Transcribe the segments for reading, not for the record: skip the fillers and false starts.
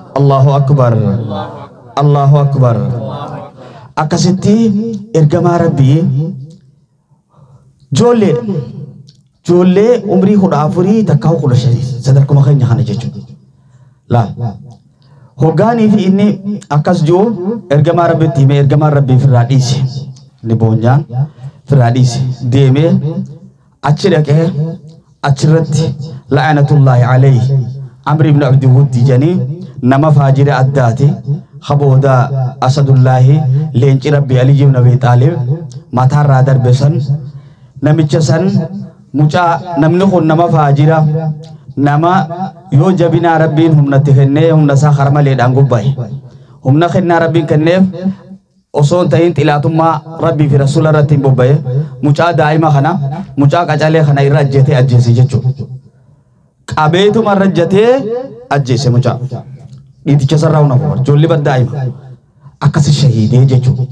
Allahu akbar, Allahu akbar. Akkasitti ergamaa Rabbii ijoolleedha. Ijoollee umrii 14 takkaa 15 sadarkuma keenya kana jechuudha. Laal. Hoggaanii fi inni akkas jiru ergamaa Rabbitti himee ergamaan Rabbii firraa dhiise. Inni boonyaan firraa dhiise. Deemee achi dhaqee achirratti la'anatullaahi alayhi Amri ibn Abdi Wuddi jedhanii nama faajira addaati. Habooda Asadullaahi leenci Rabbi Ali ibn Abi Xaalib mataarraa darbe san namicha san mucaa namni kun nama faajira nama yoo jabinaa Rabbiin humnatti kennee humna isaa kara maleedhaan gubbaa'e. Humna kennaa Rabbiin kenneef osoo hin ta'in xilaatummaa Rabbii fi Rasuula irratti hin bobba'e mucaa daa'ima kana mucaa qacalee kana irra ajjeetee ajjeese jechuudha. Qabeetuma irra ajjeetee ajjeese mucaa. Dhiiticha sarraa huna qofa ijoollee baddaa'ima akkasi shahiidee jechuudha.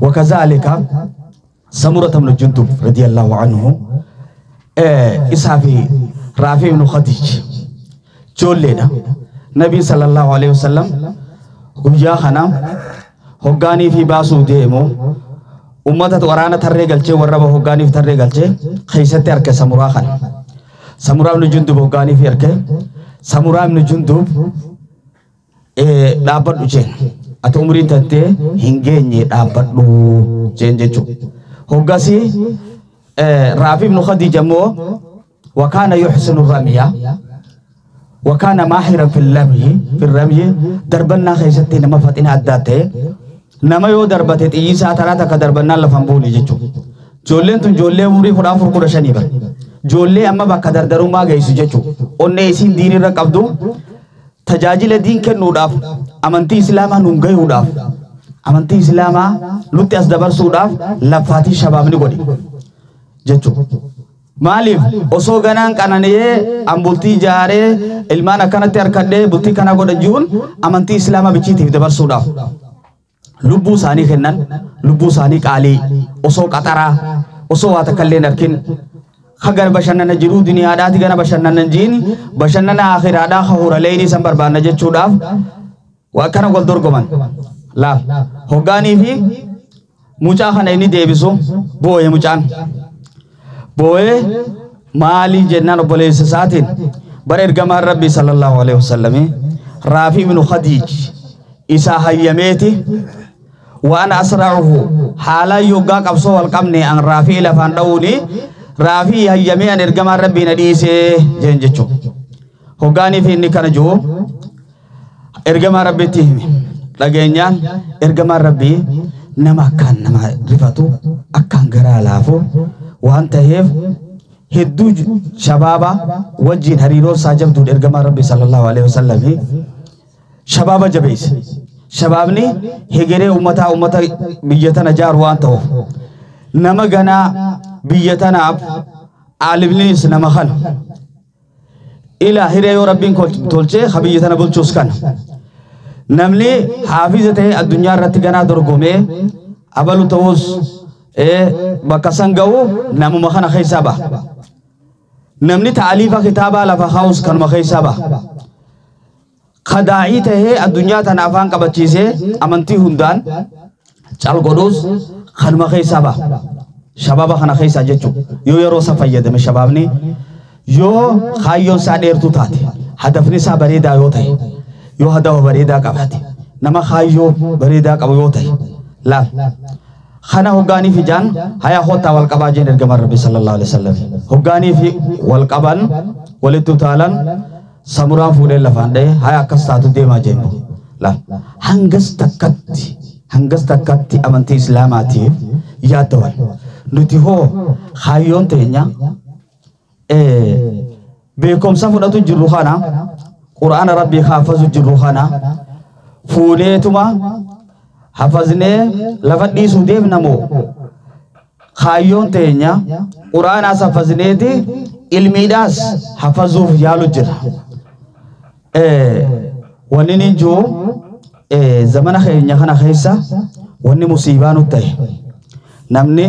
Wakazaalika Samura ibn Jundub radiyallahu anhu isaa fi Raafi ibn Khadiij ijoolleedha. Nabiin sallallahu alaihi wasallam guyyaa kana hoggaanii fi baasuu deemu ummata waraana tarree galchee warra hoggaanii fi tarree galchee keessatti harke Samuraa kana. Samuraa ibn Jundub hoggaanii fi harke Samuraa ibn Jundub dhaabbadhu jeen. Ati umriin tantee hin geenye dhaabbadhu jeen jechuudha. Hoggasii Raafi ibn Khadiij ammoo وكان يحسن الرمي وكان ماهرا في الرمي دربنا خيستي نما فتنا أداته نما يو دربته تيسا تراتا كدربنا لفن بولي جچو جولين تون جولين عمري 14 15 بر جولين أما بك دردرو ما گيسو جچو اونne isin diin irra qabdu tajaajila diin kennuudhaaf amantii islaamaa nuun gayuudhaaf amantii islaamaa nutti as dabarsuudhaaf laffaatii shabaabni godhi jechu. Maaliif osoo ganaan qanani'ee an bultii ijaaree ilmaan akkanatti harkadhee bultii kana godha jiruun amantii islaamaa bichiitiif dabarsuudhaaf lubbuu isaanii kennan lubbuu isaanii qaalii osoo qaxaraa osoo waa takka illee hin arkin hagan bashannana jiruu duniyaadhaati gana bashannana jiin bashannana akhiraadhaa huraleeni san barbaanna jechuudhaaf waa akkana wal dorgoman. Laal hoggaanii fi mucaa kana inni deebisu boo'e mucaan. Boo'ee maali jennaan obboleessa isaatiin bara ergamaan Rabbii sallallahu alaihi wasallam Raafi ibn Khadiij isaa hayyameeti waan asra'uhu haala yoggaa qabsoo wal qabne an Raafii lafaan dha'uuni Raafii hayyamee an ergamaan Rabbii na dhiisee jeen jechuudha. Hoggaanii fi inni kana jiru ergamaan Rabbiitti hime dhageenyaan ergamaan Rabbii nama akkaan nama rifatu akkaan garaa laafu waan ta'eef hedduu shabaaba wajjin hariiroo isaa jabduudha ergamaan Rabbii sallallahu alaihi wasallam shabaaba jabeesse. Shabaabni hegeree uummataa uummata biyya tana jaaru waan ta'uuf nama ganaa biyya tanaaf aalimnis nama kana ila hiree yoo Rabbiin tolchee ha biyya tana bulchuus kana namni haafiza ta'e addunyaa irratti ganaa dorgomee abalu ta'us bakka san ga'u namuma kana keessaa ba'a. Namni ta'aliifa kitaabaa lafa kaa'us kanuma keessaa ba'a. Kadaa'ii ta'ee addunyaa tana afaan qabachiisee amantii hundaan cal godhus kanuma keessaa ba'a. Shabaaba kana keessaa jechuudha. Yoo yeroo isa fayyadame shabaabni yoo kaayyoon isaa dheertuu taate hadafni isaa bareedaa yoo ta'e yoo hadafa bareedaa qabaate nama kaayyoo bareedaa qabu yoo ta'e laal. Kana hoggaanii fi jaan haya hotaa wal qabaa jeen ergamaan Rabbii sallallahu alaihi wasallam. Hoggaanii fi wal qaban walitti utaalan Samuraan fuudhee lafaan dha'ee haya akkas taatu deemaa jeen laal. Hangas takkatti amantii islaamaatiif yaaddawan. Nuti hoo kaayyoon teenya beekumsa fudhatu jirru kana Qur'aana Rabbii haafazu jirru kana fuudheetuma hafaznee lafa dhiisuu deemna moo kaayyoon teenya Qur'aanaas hafazneeti ilmiidhaas hafazuuf yaalu jira. Wanni ni jiru zamana keenya kana keessa wanni musiibaa nutti ta'e namni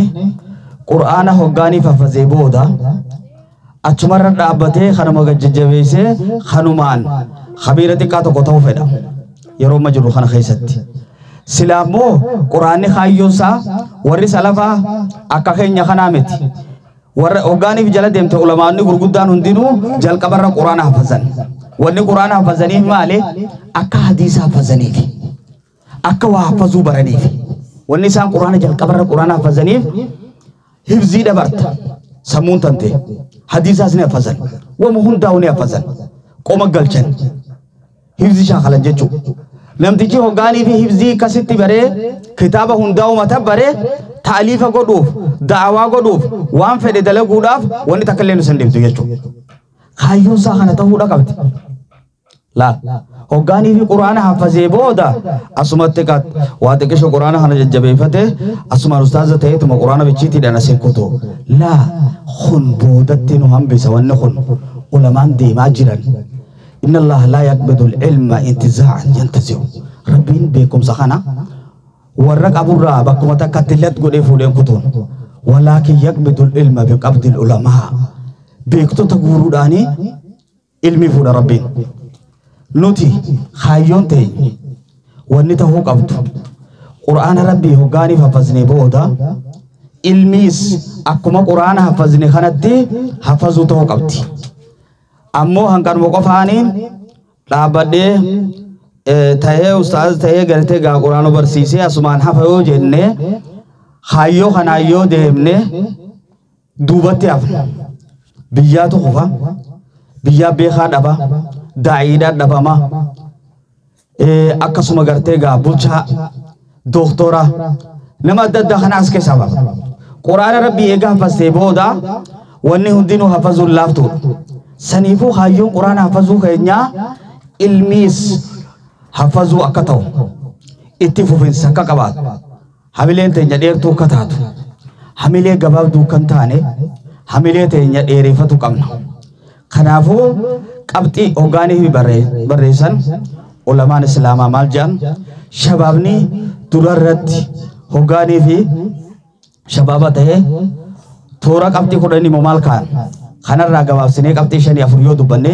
Qur'aana hoggaaniif hafazee booda achumarra dhaabbatee kanuma gajjajjabeessee kanumaan Khabiira xiqqaa tokko ta'uu fedha. Yeroo amma jirru kana keessatti. Silaa immoo quraanni kaayyoon isaa warri salafaa akka keenya kanaa miti. Warra hoggaaniif jala deemte ulamaanni gurguddaan hundinuu jalqabarra quraana hafazan. Wanni quraana hafazaniif maali? Akka hadiisa hafazaniif. Akka waa hafazuu baraniif. Wanni isaan quraana jalqabarra quraana hafazaniif hifzii dabarta. Sammuun tante. Hadiisaas ni hafazan. Wama hundaa'u ni hafazan. Qoma galchan. Hifzii shaakalan jechuudha. Namtichi hoggaanii fi hifzii akkasitti baree kitaaba hundaa'u mata baree taaliifa godhuuf da'awaa godhuuf waan fedhe dalaguudhaaf wanni takka illee nu san dhibdu jechuudha. Kaayyoon isaa kana ta'uudha qabdi. Laal hoggaanii fi quraana hafazee booda asumatti waa xiqqisho quraana kana jajjabeeffate asumaan ustaaza ta'eetuma quraana bichiitiidhaan asiin kutu. Laa kun boodatti nu hambisa wanni kun ulamaan deemaa jiran. إن الله لا يقبض العلم انتزاعا ينتزعه. ربين بكم سخنا ورق أبو الرا بكم تكتلت قد يفودين كتون ولكن يقبض العلم بقبض العلماء بيكتو تقولوا داني علمي فود ربين نوتي خايون تي ونته هو قبض قرآن ربي هو غاني ففزني بودا علميس أكما قرآن حفظني خنتي حفظو تو قبضي ammoo hanqanuma qofaaniin dhaabbadhee ta'ee ustaaz ta'ee gartee gaa quraana barsiisee asumaan hafa yoo jenne kaayyoo kanaan yoo deemne duubatti hafna. Biyyaatu kufa, biyyaa beekaa dhaba, daa'iidhaan dhabama, akkasuma gartee gaa bulchaa, dooktora, nama adda addaa kana as keessaa bafa. Quraana rabbii eega hafastee booda wanni hundinuu hafazuun laaftuudha. Saniifuu kaayyoon quraana hafazuu keenyaa ilmiis hafazuu akka ta'u itti fufinsa akka qabaatu hamileen teenya dheertuu akka taatu hamilee gabaabduu kan taane hamilee teenya dheereeffatu qabna. Kanaafuu qabxii hoggaanii fi barreessan ulamaan islaamaa maal jedhan shabaabni durarratti hoggaanii fi shabaaba ta'ee toora qabxii 10 immoo maal kaa'an? Kanarraa gabaabsinee qabxii 5 4 yoo dubbanne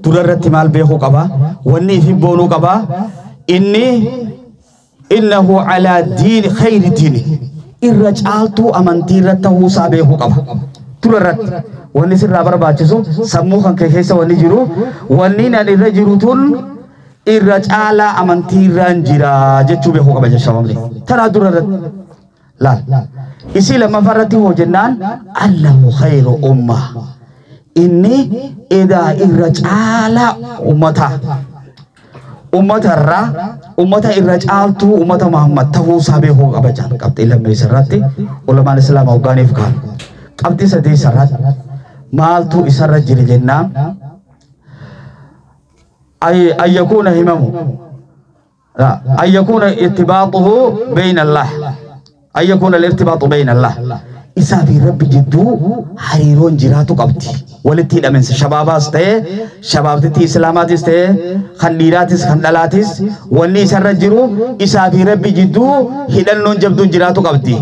durarratti maal beekuu qaba? Wanni ifi boonuu qaba? Inni innahu alaa diini khayri diini irra caaltuu amantii irratti ta'uu isaa beekuu qaba. Durarratti wanni sirraa barbaachisu sammuu kan kee keessa wanni jiru wanni nan irra jiru tun irra caalaa amantii irraan jira jechuu beekuu qaba jecha. Tanaa durarratti laal isii lammaffaa irratti hoo jennaan allahu khayru ummaa inni edaa irra caalaa ummata ummatarraa ummata irra caaltuu ummata Muhammad ta'uu isaa beekuu qaba jedhan qabxii lammeessa irratti ulamaan islaamaa hoggaaniif kaan qabxii sadeessa irratti maaltu isarra jira jennaan ay yakuuna himamu ay yakuuna irtibaaxuhu bayna Allah ay yakuuna al-irtibaatu bayna Allah isaa fi rabbi jidduu hariiroon jiraatu qabdi. Walitti hidhaminsa shabaabaas ta'ee shabaabtitti islaamaatis ta'ee kan dhiiraatis kan dhalaatis wanni isarra jiru isaa fi rabbi jidduu hidhannoon jabduun jiraatu qabdi.